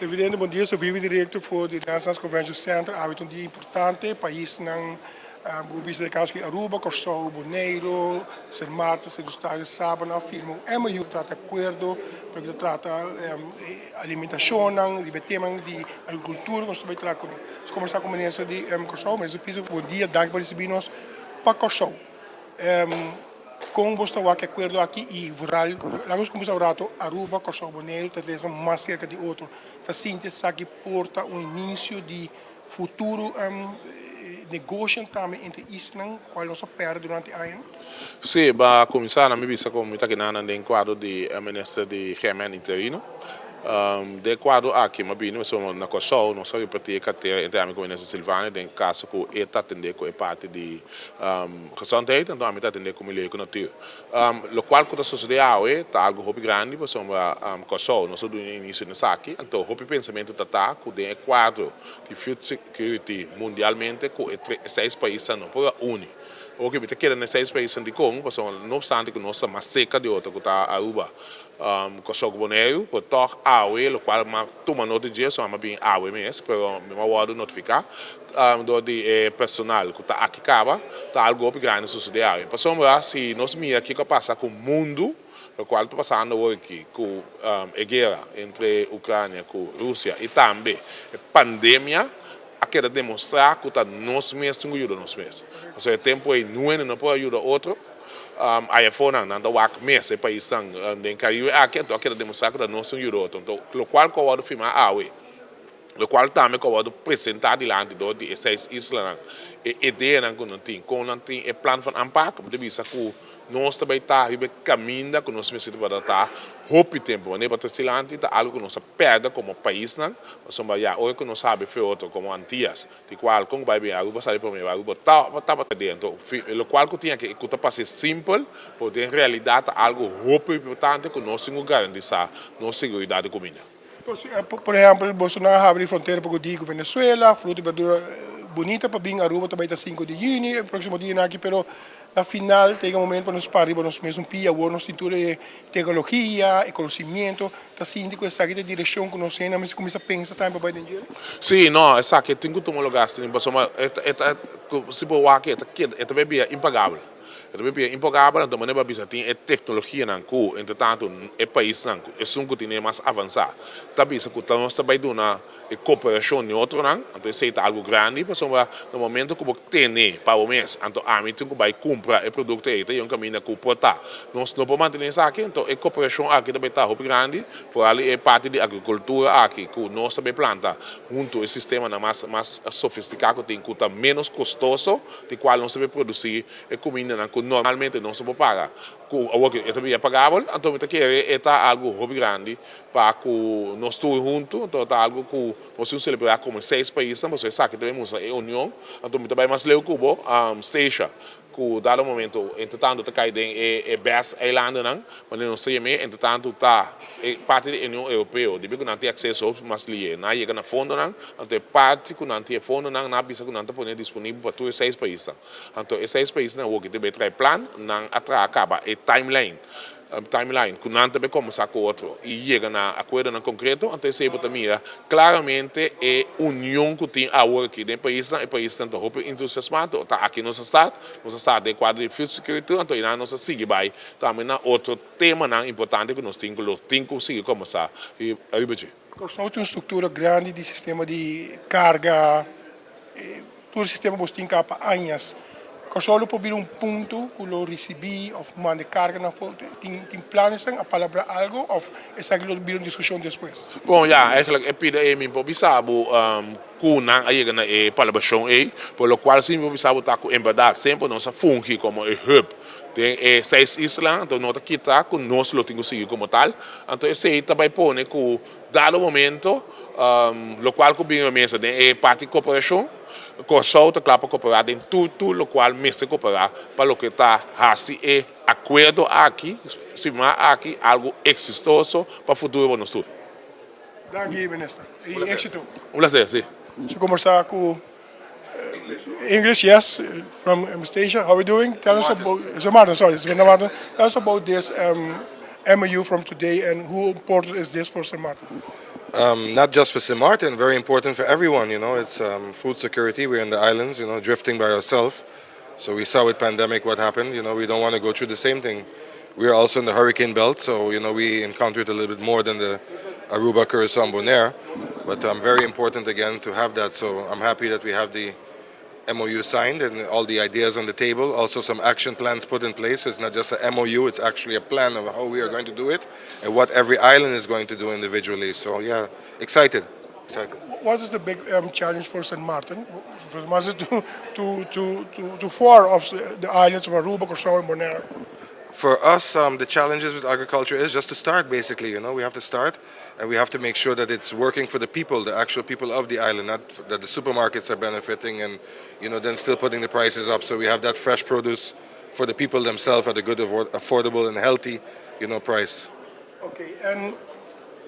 Evidente, bon dia, so vivo directo for di Renaissance Convention Center. Awe ta un dia importante, paisnan, bo bisa e caso cu Aruba, Corsou, Boneiro, Sint Maarten, Sint Eustatius, Saba nan a firma un MOU trata acuerdo pa loke ta trata alimentacionnan riba e temanan di agricultura cu nos ta bay traha cune. Nos combersa cu Minister di Corsou, Minister Pisas, bon dia, danki pa ricibi nos pa Corsou. Kon bo sta wak e akuerdo aki i vooral laga nos kuminsá un rato Aruba, Kòrsou, Boneiru ta tres mas serka di otro. Ta sinti esaki por ta un inisio di futuro negoshonan tambe entre islanan kual nos a pèrdè durante añanan? Sí, ba kuminsá na mi bisa ku mi ta kina den kuadro di minister di GMN interino. Den e kuadro aki mi a bini pasobra na Kòrsou nos a repartí e kartera entre ami ku minister Silvania den kaso ku e ta atendé ku e parti di Gezondheid, anto ami ta atendé ku milieu ku natuur. Lokual ku ta sosodé awe ta algu hopi grandi pasobra Kòrsou nos a duna inisio na esaki, anto hopi pensamentu ta ta ku den e kuadro di food security mundialmente ku e seis paisnan no por a uni. Oke mi ta keda na e seis paisnan dikon? Pasobra no opstante ku nos ta mas serka di otro ku ta Aruba, Kòrsou ku Boneiru, pero tòg awe lokual mi a tuma nota di dje, so mi a bin awe mes, pero mi a wòrdu notifiká dor di e personal ku ta aki kaba, ta algu hopi grandi sosodé awe. Pasobra si nos mira kiko a pasa ku mundu, lokual ta pasando awor aki ku e guera entre Ukrania ku Rusia i tambe e pandemia a keda demostrá ku ta nos mes tin ku yuda nos mes. Pasobra e tempu ei nuende no por a yuda otro. Ayafonan nan ta wak mes e paisnan den Caribe aki, anto a keda demostrá ku ta nos tin ku yuda otro. Anto lokual ku a wòrdu firmá awe, Lokual tambe ku a wòrdu presentá dilanti dor di e seis islanan, e ideanan ku nan tin, kon nan tin e plan van aanpak, bo ta bisa ku nos ta bai ta riba e kaminda ku nos mester tabata ta hopi tempu. Manera pa trese dilanti ta algu ku nos a pèrdè komo paisnan, pasobra ya ora ku nos habri fe otro komo Antias, di kual kon ku bai bin Aruba sali promé, Aruba tabata dentro. Lokual ku tin aki ku ta parse simpel, pero den realidat ta algu hopi importante ku nos tin ku garantisá nos seguridat di kuminda. Por ehempel, boso nan a habri frontera pa ku Venezuela, fruta y berdura bunita pa bin Aruba ta bay ta 5 di juni e proximo dianan aki, pero na final ta yega momento pa nos para riba nos mesun pia, awor nos tin tur e tecnologia, e conocimiento, ta sinti cu esaki ta e direccion cu nos hende a mester cuminsa pensa tambe pa bay den djele? Sí, no, esaki tin cu tuma lugar asina, pasobra e ta, si bo wak e ta keda, e ta bay bira impagabel. E ta pipia impogabel, anto manera bo a bisa tin e teknologianan ku entretantu e paisnan ku esun ku tin e mas avansá ta bisa ku ta nos ta bai duna e koperashon di otronan, anto esei ta algu grandi pasobra na momento ku bo tene pa bo mes anto ami tin ku bai kumpra e produkto ei ta yon kaminda ku por ta nos no por mantené esaki anto e koperashon aki ta bai ta hopi grandi foral e parti di agrikultura aki ku nos ta bai planta huntu e sistemanan mas mas sofistiká ku tin ku ta ménos kostoso. Di cual nos ta bay produci e cumindanan cu normalmente nos no por paga, cu awor e ta bira pagabel, anto mi ta kere e ta algo hopi grandi pa cu nos tur hunto, anto ta algo cu nos tin celebra como seis paisnan, pasobra esaki ta bay mustra e union, anto mi ta bay mas leu cu bo, Stacia, cu dado momento entre tanto ta cay den e best eilandennan, Manera nos ta yam'é, entretantu ta e parti di Union Europeo, debí ku nan tin akseso hopi mas lié, nan a yega na fondonan, anto e parti ku nan tin e fondonan, nan a bisa ku nan ta pone disponibel pa tur e seis paisnan. Anto e seis paisnan awor ki ta bai trae plan, nan a traha kaba e timeline, timeline, ku nan ta bai kombersá ku otro i yega na akuerdonan konkreto, anto esei bo ta mira klaramente e union ku tin awor aki den e paisnan, e paisnan ta hopi entusiasmá, anto ta aki nos a start, nos a start den e kuadro di food security, anto einan nos a sigui bai Tambe na otro temanan importante ku nos tin ku lo tin ku sigui kombersá riba dje. Kòrsou tin un struktura grandi di sistema di karga, tur sistema bos tin kaba pa añas. Kòrsou lo por bira un punto ku lo risibí òf manda e karga nan for? Tin planesnan a palabrá algo òf esaki lo bira un diskushon despues? Bon, ya, eigenlijk e pida ei mi por bisa bo ku nan a yega na e palabrashon ei, por lo kual si mi por bisa bo ta ku en bèrdat semper nos a fungi komo e hub Den e seis isla, anto no ta kita ku nos lo tin ku sigui komo tal. Anto esei ta bai pone ku dado momento lokual ku bin mesa den e parti koperashon, Kòrsou ta kla pa koperá den tur tur lokual mester koperá pa loke ta hasi e akuerdo aki, firmá aki, algu eksistoso pa futuro pa nos tur. Danki Minister y éxito. Un placer, si. Su kombersá ku English, yes, from Statia. How are we doing? Tell us about, Sint Maarten, sorry, Sint Maarten. Tell us about this MOU from today and how important is this for Sint Maarten? Not just for St. Martin, very important for everyone. It's food security. We're in the islands, drifting by ourselves. So we saw with pandemic what happened. We don't want to go through the same thing. We are also in the hurricane belt, so we encounter it a little bit more than the Aruba, Curacao, and Bonaire. But very important again to have that. So I'm happy that we have the MOU signed and all the ideas on the table. Also, some action plans put in place. So it's not just a MOU; it's actually a plan of how we are going to do it and what every island is going to do individually. So yeah, excited, excited. What is the big challenge for St. Martin? For St. Martin to four of the islands of Aruba, Curaçao, and Bonaire. For us, the challenges with agriculture is just to start, basically. We have to start and we have to make sure that it's working for the people, the actual people of the island, not that the supermarkets are benefiting and then still putting the prices up. So we have that fresh produce for the people themselves at a good, affordable, and healthy price. Okay, and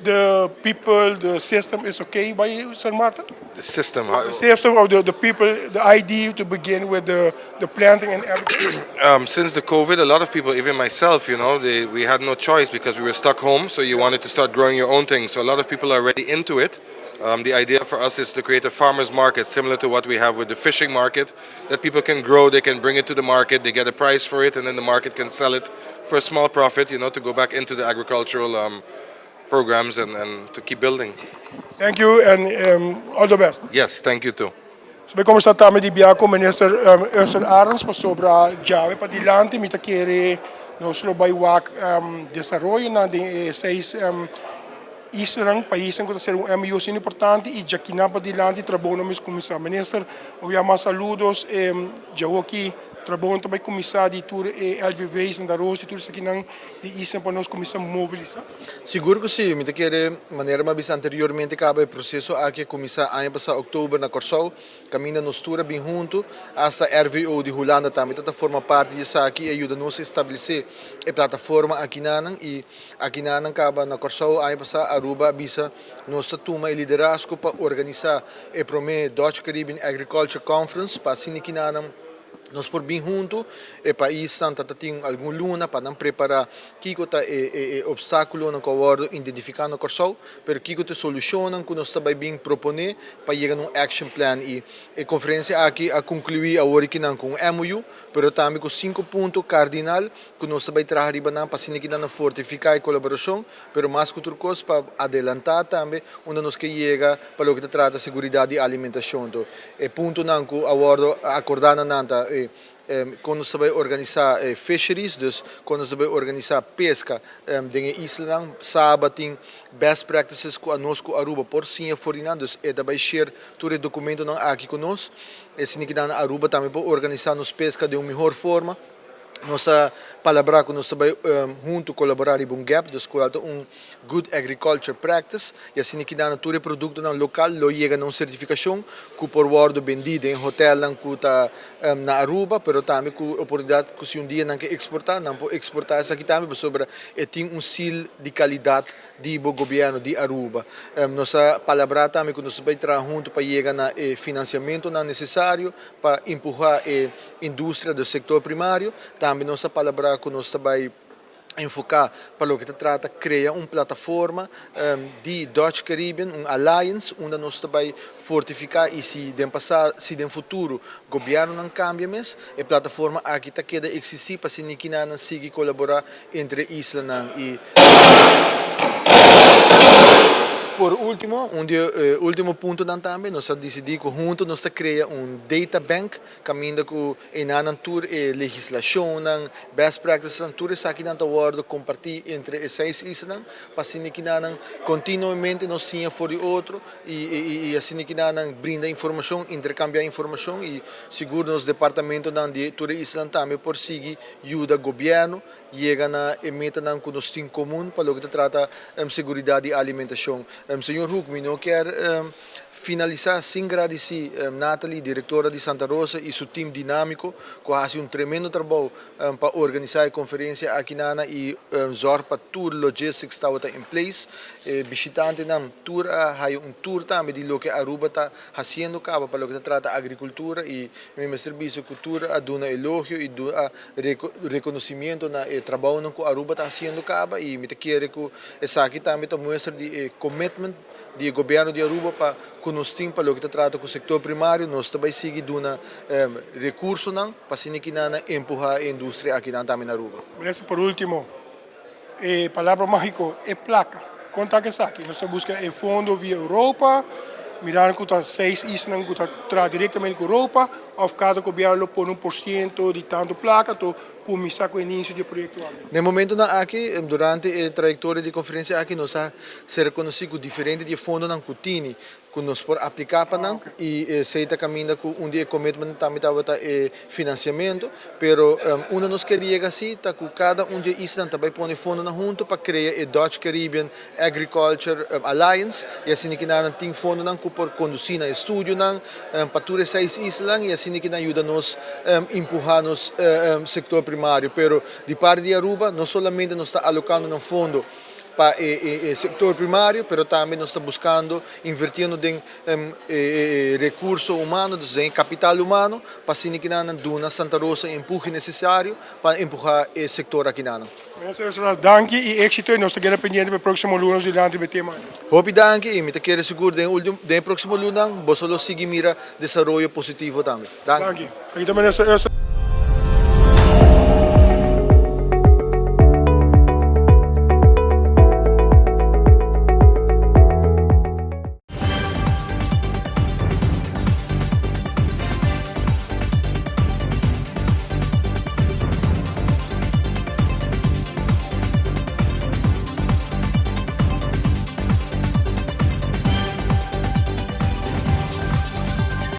the people, the system is okay by St. Martin? The system, The system of the people, the idea to begin with the planting and everything. Since the COVID, a lot of people, even myself, we had no choice because we were stuck home. So you wanted to start growing your own things. So a lot of people are already into it. The idea for us is to create a farmers market similar to what we have with the fishing market, that people can grow, they can bring it to the market, they get a price for it, and then the market can sell it for a small profit, to go back into the agricultural programs and to keep building. Thank you and all the best. Yes, thank you too. Bai kombersá tambe di bia ku minister Ursell Arends sobre djawe pa dilanti, mi ta kere nos lo bai wak desaroyo na den seis islanan, paisnan ku ta sera un MOU importante i djakinan pa dilanti trabou nan mes kuminsá. Minister, un mas saludos, djawe aki trabou tambe kuminsá di tur LVV, Santa Rosa, tur esakinan di isla pa nos kuminsá mobilisá. Sigur ku si, mi ta kere manera m'a bisa anteriormente kaba e proseso aki a kuminsá aña pasá òktober na Kòrsou, kaminda nos tur a bin huntu, hasta RVO di Hulanda tambe ta forma parti di esaki i yuda nos establesé e plataforma akinan i akinan kaba na Kòrsou aña pasá Aruba a bisa nos tuma e liderazgo pa organisá e promé Dutch Caribbean Agriculture Conference pa asina akinan nos por bin huntu e paisnan tin algun luna pa nan prepará kiko ta e opstákulonan ku a wòrdu identifiká na Kòrsou, pero kiko ta e solushon ku nos tambe bin proponé pa yega na un action plan i e konferensia aki a konkluí awor aki ku un MOU, pero tambe ku sinku punto kardinal ku nos tambe ta traha riba nan pa asina ku nan fortifiká e kolaborashon, pero mas ku otro kos pa adelantá tambe unda nos ke yega pa loke ta trata seguridat di alimentashon. Anto, e puntonan ku a wòrdu akordá nan ta kon nos ta bai organisá fisheries, dus kon nos ta bai organisá peska den islanan, Saba tin best practices ku nos ku Aruba por siña for di nan, dus e ta bai share tur e dokumentonan aki ku nos. Asina ku na Aruba tambe por organisá nos peska di un mihó forma. Nos a palabrá ku nos tambe huntu kolaborá riba un GAP, dus ku un Good Agriculture Practice, i asina ku na tur produktonan lokal lo yega na un sertifikashon ku por wòrdu bendí den hotelnan ku ta na Aruba, pero tambe ku oportunidat ku si un dia nan ke eksportá, nan por eksportá esaki tambe, pasobra e tin un seal di kalidat di gobièrnu di Aruba. Nos a palabrá tambe ku nos ta bai traha huntu pa yega na finansiamentu nesesario pa empuhá e industria di sektor primario. Tambe nos a palabrá ku nos ta bai enfoká pa loke ta trata krea un plataforma di Dutch Caribbean, un alliance, unda nos ta bai fortifiká i si den pasado, si den futuro gobièrnunan kambia mes, e plataforma aki ta keda eksistí pa asina nan sigui kolaborá entre islanan. I por último, un último punto tambe, nos a disidí ku huntu nos ta krea un data bank, kaminda ku einan tur e legislashon, best practices, tur esakinan ta wòrdu kompartí entre e seis islanan, pa asina ku nan kontinuamente nos siña for di otro i asina ku nan brinda informashon, interkambiá informashon i sigur nos departamentonan di tur isla tambe por sigui yuda gobièrnu yega na metanan ku nos tin komun pa loke ta trata seguridat di alimentashon. Señor Hoek, mi no ke finalisá sin gradisí Nathalie, direktora di Santa Rosa i su tim dinámiko, ku a hasi un tremendo trabou pa organisá e konferensia akinan i zorg pa tur logistics tabata in place. Bishitantenan tur a haya un tour tambe di loke Aruba ta hasiendo kaba pa loke ta trata agrikultura i mi servisio ku tur a duna elogio i a rekonosementu na e trabou ku Aruba ta hasiendo kaba i mi ta kere ku esaki tambe ta muestra di commitment. commitment di e gobierno di Aruba pa cu nos tin pa loke ta trata cu sector primario, nos ta bay sigui duna recursonan pa asina kinan empuha e industria akinan tambe na Aruba. Minister, por ultimo, e palabra magico, e placa. Con ta cu esaki? Nos ta busca e fondo via Europa, mirando cu ta seis islanan cu ta traha directamente cu Europa, of cada gobierno lo pone un porciento di tanto placa to cuminsa cu e inicio di e proyecto aki? Na e momentonan aki, durante e trayectoria di e conferencia aki, nos a ser reconoci cu diferente di e fondonan cu tini cu nos por aplica pa nan y esey ta caminda cu un di e commitmentnan tambe tabata e financiamento, pero unda nos kier yega si ta cu cada un di e islanan ta bay pone fondonan hunto pa crea e Dutch Caribbean Agriculture Alliance y asina ki nan tin fondonan cu por conduci na estudionan pa tur e seis islanan y asina ki nan yuda nos empuha nos sector primario, pero di parti di Aruba no solamente nos ta alocando nan fondo pa e sector primario, pero tambe nos ta buscando invertiendo den e recurso humano, dus den e capital humano, pa asina ki nan duna Santa Rosa e empuje necesario pa empuha e sector aki nan. Minister Ursula, danki y exito y nos ta keda pendiente pa e proximo lunas dilanti riba e tema aki. Hopi danki y mi ta kere sigur den ultimo den e proximo lunan boso lo sigui mira desaroyo positivo tambe. Danki. Danki. Aki ta Minister Ursula.